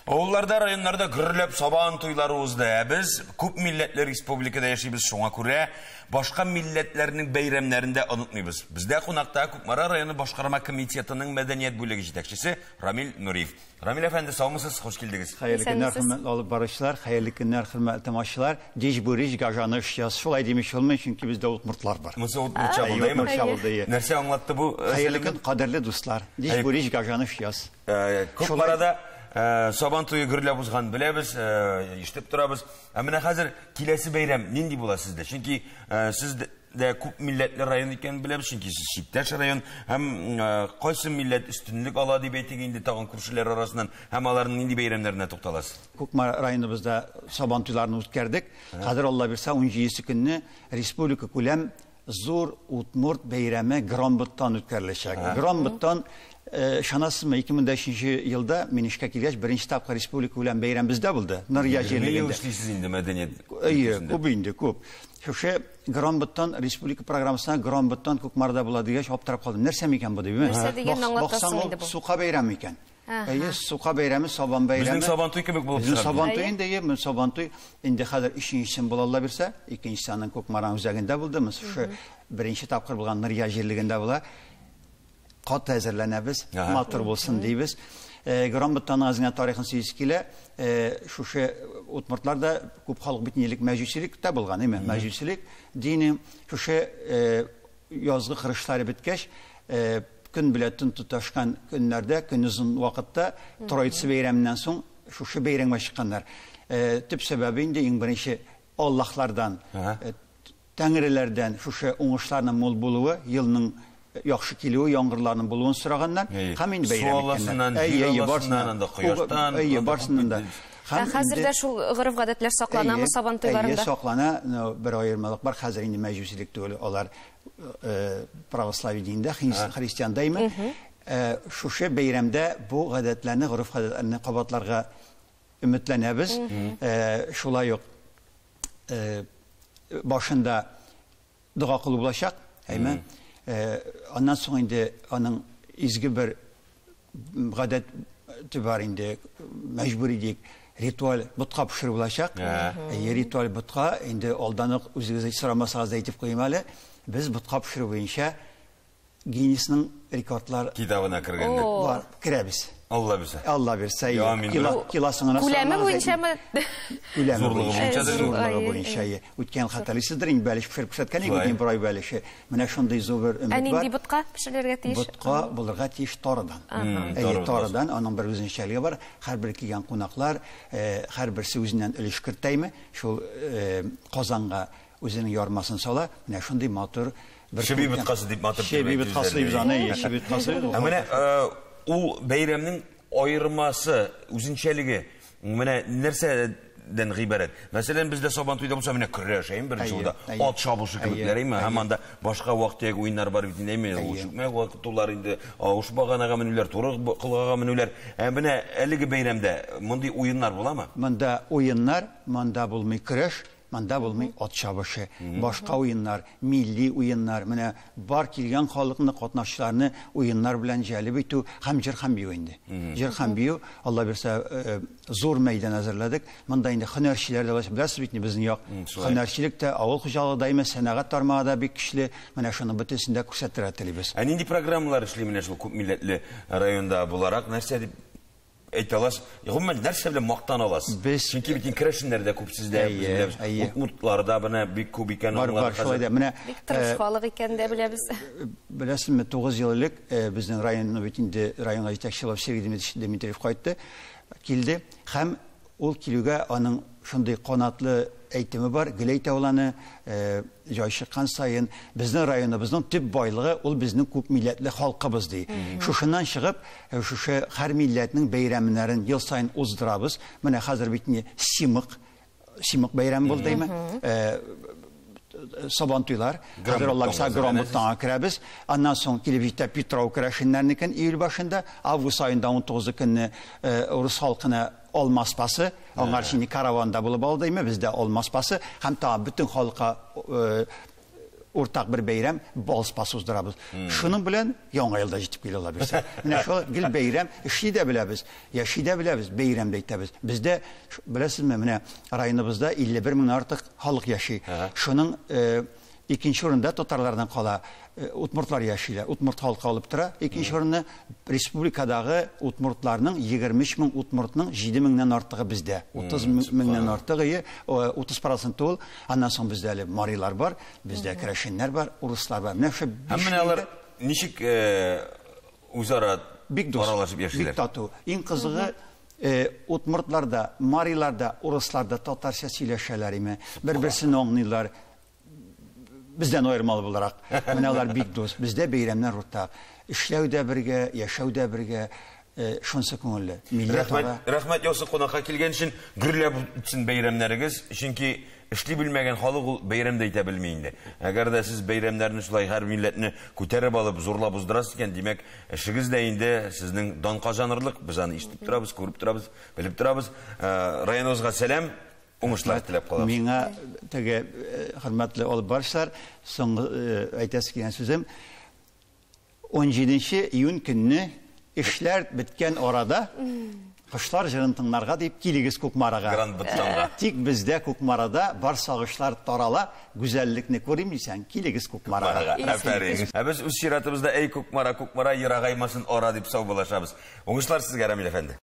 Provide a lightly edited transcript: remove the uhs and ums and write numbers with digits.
Авылларда, районнарда гөрләп сабан туйлары узды. Ә без күп милләтле республикада яшибез, шуңа күрә башка милләтләрнең бәйрәмнәрен дә онытмыйбыз. Бездә кунакта Кукмара районы башкарма комитетының мәдәният бүлеге җитәкчесе Рамил Нуриев. Рамил әфәнде, саумысыз, хуш килдегез. Хәерле көннәр, хөрмәтле алып баручылар, хәерле көннәр, хөрмәтле тамашачылар. Дич бурич, гажаныш яз. Шулай димеш булмый, чөнки бездә удмуртлар бар. Монысы удмуртча булды, әйеме? Удмуртча булды, әйе. Нәрсә аңлатты бу? Хәерле көн, кадерле дуслар. Дич бурич, гажаныш яз. Кукмарада Сабан туе гөрләп узган беләбез, ишетеп торабыз. Ә менә хәзер киләсе бәйрәм нинди була сездә? Чөнки сез дә күп милләтле район икәнен беләбез, чөнки сез чиктәш район. Һәм кайсы милләт өстенлек ала дип әйтик инде тагын күршеләр арасыннан һәм аларның нинди бәйрәмнәренә тукталасыз? Кукмара районыбызда Сабан туйларын үткәрдек. Хәзер Алла бирсә, 17 көнне республика күләм зур удмурт бәйрәме Громботтан үткәреләчәк. Громботтан, ышанасызмы, 2003 елда мин эшкә килгәч, беренче тапкыр республика күләм бәйрәм бездә булды. Нырья Егерме ел җирлегендә. эшлисез инде мәдәният Әйе, өлкәсендә. күп инде, күп. Шушы Громботтан республика программасына Громботтан Кукмарда була дигәч, аптырап калдым. Нәрсә микән бу дип, Нәрсә дигәнне аңлатасың Баксаң, ул инде бу. Сука бәйрәме икән. Әйе, сука бәйрәме, сабан бәйрәме. Безнең Сабантуй кебек булып Безнең чыга. Сабантуй инде, әйе, безнең Сабантуй инде хәзер өченчесен була Алла бирсә, икенчесе аның Кукмараның үзәгендә булды. Без шушы беренче тапкыр булган Нырья җирлегендә була. Каты әзерләнәбез, матур булсын дибез. Громботтан аз гына тарихын сөйлисе килә. Шушы удмуртлар да күп халык бит элек мәҗүсилек тә булган, әйме? Мәҗүсилек дине шушы язгы кырышлары беткәч, көн белән төн тоташкан көннәрдә, көн озын вакытта Троица бәйрәменнән соң шушы бәйрәмгә чыкканнар. Төп сәбәбе инде иң беренче Аллаһлардан, Тәңреләрдән шушы уңышларның мул булуы, елның яхшы килүе, яңгырларның булуын сораганнар. Һәм инде бәйрәм Су иткәннәр. алласыннан, Әйе, җир әйе, алласыннан, барсыннан. анда кояштан, Әйе, анда барсыннан да. күп Һәм Ә хәзер инде дә шул гореф-гадәтләр сакланамы Әйе, Сабан әйе, туйларында? саклана. Но бер аермалык бар. Хәзер инде мәҗүсилек түгел, алар православие динендә, христианда име. Шушы бәйрәмдә бу гадәтләрне, гореф-гадәтләрне кабатларга өметләнәбез. Шулай ук башында дога кылу булачак, әйме? Аннан соң инде аның изге бер гадәт бар инде, мәҗбүри диек, ритуаль ботка пешерү булачак. Әйе, ритуаль ботка, инде алдан ук үзегез сорамасагыз да әйтеп куйыйм әле, без ботка пешерү буенча Гиннесның рекордлар китабына кергәндә. Бар, керәбез. Алла бирсә. Алла бирсә, Я, амин. Киласын гына Күләме сорамагыз, буенчамы? Күләме Зурлыгы буенча. буенча да. Зурлыгы Ай, буенча, ай. әйе. Үткән хәтерлисездер, инде бәлеш пешереп күрсәткән идек, Шулай. үткән бер ай бәлеше. Менә шундый зур бер өмет Ә нинди бар. ботка пешерергә тиеш? Ботка булырга тиеш тарыдан. Әйе, Тары боткасы. тарыдан, аның бер үзенчәлеге бар. Һәрбер килгән кунаклар, һәрберсе үзеннән өлеш кертәйме, шул Казанга үзенең ярмасын сала. Менә шундый матур бер Чеби күркәм. боткасы дип матур Чеби дип боткасы әйтү дип аны, әйе, чеби боткасы. Ә менә ул бәйрәмнең аермасы, үзенчәлеге менә нәрсәдән гыйбарәт? Мәсәлән, бездә Сабан туйда булса, менә көрәш, әйме, беренче Әйе, урында әйе. ат чабышы кебекләр, әйме, һәм анда башка вак-төяк уеннар бар бит инде, әйме, ул чүкмәк вакытулар инде, авыш баганага менүләр, туры кылгага менүләр. Ә менә әлеге бәйрәмдә мондый уеннар буламы? Монда уеннар, монда булмый көрәш, монда булмый ат чабышы. Башка уеннар, милли уеннар, менә бар килгән халыкны, катнашчыларны уеннар белән җәлеп итү һәм җыр һәм бию инде. Җыр һәм бию, Алла бирсә, зур мәйдан әзерләдек. Монда инде һөнәрчеләр дә бар. Беләсез бит инде безнең як. Шулай. Һөнәрчелек тә, авыл хуҗалыгы да, әмма сәнәгать тармагы да бик көчле. Менә шуны бөтенесен дә күрсәтергә телибез. Ә нинди программалар эшли менә шул күп милләтле районда буларак? Нәрсә дип әйтә аласыз? Гомумән, нәрсә белән мактана аласыз? Без Чөнки бит керәшеннәр дә күп сездә, Әйе, без беләбез. әйе. Удмуртлар да менә бик күп икән, Бар, аңлар бар, шулай да. хәзер. Менә, Бик тырыш халык икән дә беләбез. Беләсезме, 9 ел элек безнең районны бит инде районга җитәкче булып Сергей Дмитриевич Дмитриев кайтты, килде һәм ул килүгә аның шундый канатлы әйтеме бар, гел әйтә ул аны, җай чыккан саен, безнең районыбызның төп байлыгы ул безнең күп милләтле халкыбыз ди. Шушыннан чыгып, шушы һәр милләтнең бәйрәмнәрен ел саен уздырабыз. Менә хәзер бит инде Симык бәйрәме булды, әйме? Сабан туйлар. Хәзер Алла бирсә, Громботтан керәбез. Аннан соң килеп җитә Петров керәшеннәрнекен июль башында, август аенда 19 көнне урыс халкына алма спасы, аңар инде караванда булып алды, әйме, бездә алма спасы һәм тагы бөтен халыкка Уртак бер бәйрәм, бал спасы уздырабыз. Шуның белән Яңа ел да җитеп килә, Алла бирсә. Менә шул гел бәйрәм, эшли дә беләбез, яши дә беләбез, бәйрәм дә итәбез. Бездә, беләсезме, менә районыбызда 51 меңнән артык халык яши. Шуның икенче урында татарлардан кала удмуртлар яшиләр. Удмурт халкы алып тора. Икенче урынны республикадагы удмуртларның 23 мең удмуртның 7 меңнән артыгы бездә. 30 меңнән артыгы, 30 процент ул. Аннан соң бездә әле марилар бар, бездә керәшеннәр бар, урыслар бар. Менә шул Һәм менә алар ничек үзара бик дус, аралашып яшиләр? Бик тату. Иң кызыгы, удмуртлар да, марилар да, урыслар да татарча сөйләшәләр име. Бер-берсен аңлыйлар. Бездән аермалы буларак. Менә алар бик дус. Бездә бәйрәмнәр уртак. Эшләү дә бергә, яшәү дә бергә. Шунсы күңелле. Милләт ара. Рәхмәт яусын кунакка килгән өчен. Гөрләп үтсен бәйрәмнәрегез. Чөнки эшли белмәгән халык ул бәйрәм дә итә белми инде. Әгәр дә сез бәйрәмнәрне шулай һәр милләтне күтәреп алып, зурлап уздырасыз икән, димәк, эшегез дә инде сезнең дан казанырлык. Без аны ишетеп торабыз, күреп торабыз, белеп торабыз. Районыбызга сәлам. Уңышлар теләп калабыз. Миңа теге хөрмәтле алып баручылар, соңгы әйтәсе килгән сүзем, 17 июнь көнне эшләр беткән арада кошлар җырын тыңларга дип килегез Кукмарага. Гранд Беттанга. Тик бездә Кукмарада бар сагышлар тарала, гүзәллекне күрим дисәң, килегез Кукмарага. Кукмарага. Афәрин. Ә без үз чиратыбызда әй Кукмара, Кукмара ерагаймасын ара дип саубуллашабыз. Уңышлар сезгә, Рамил әфәнде.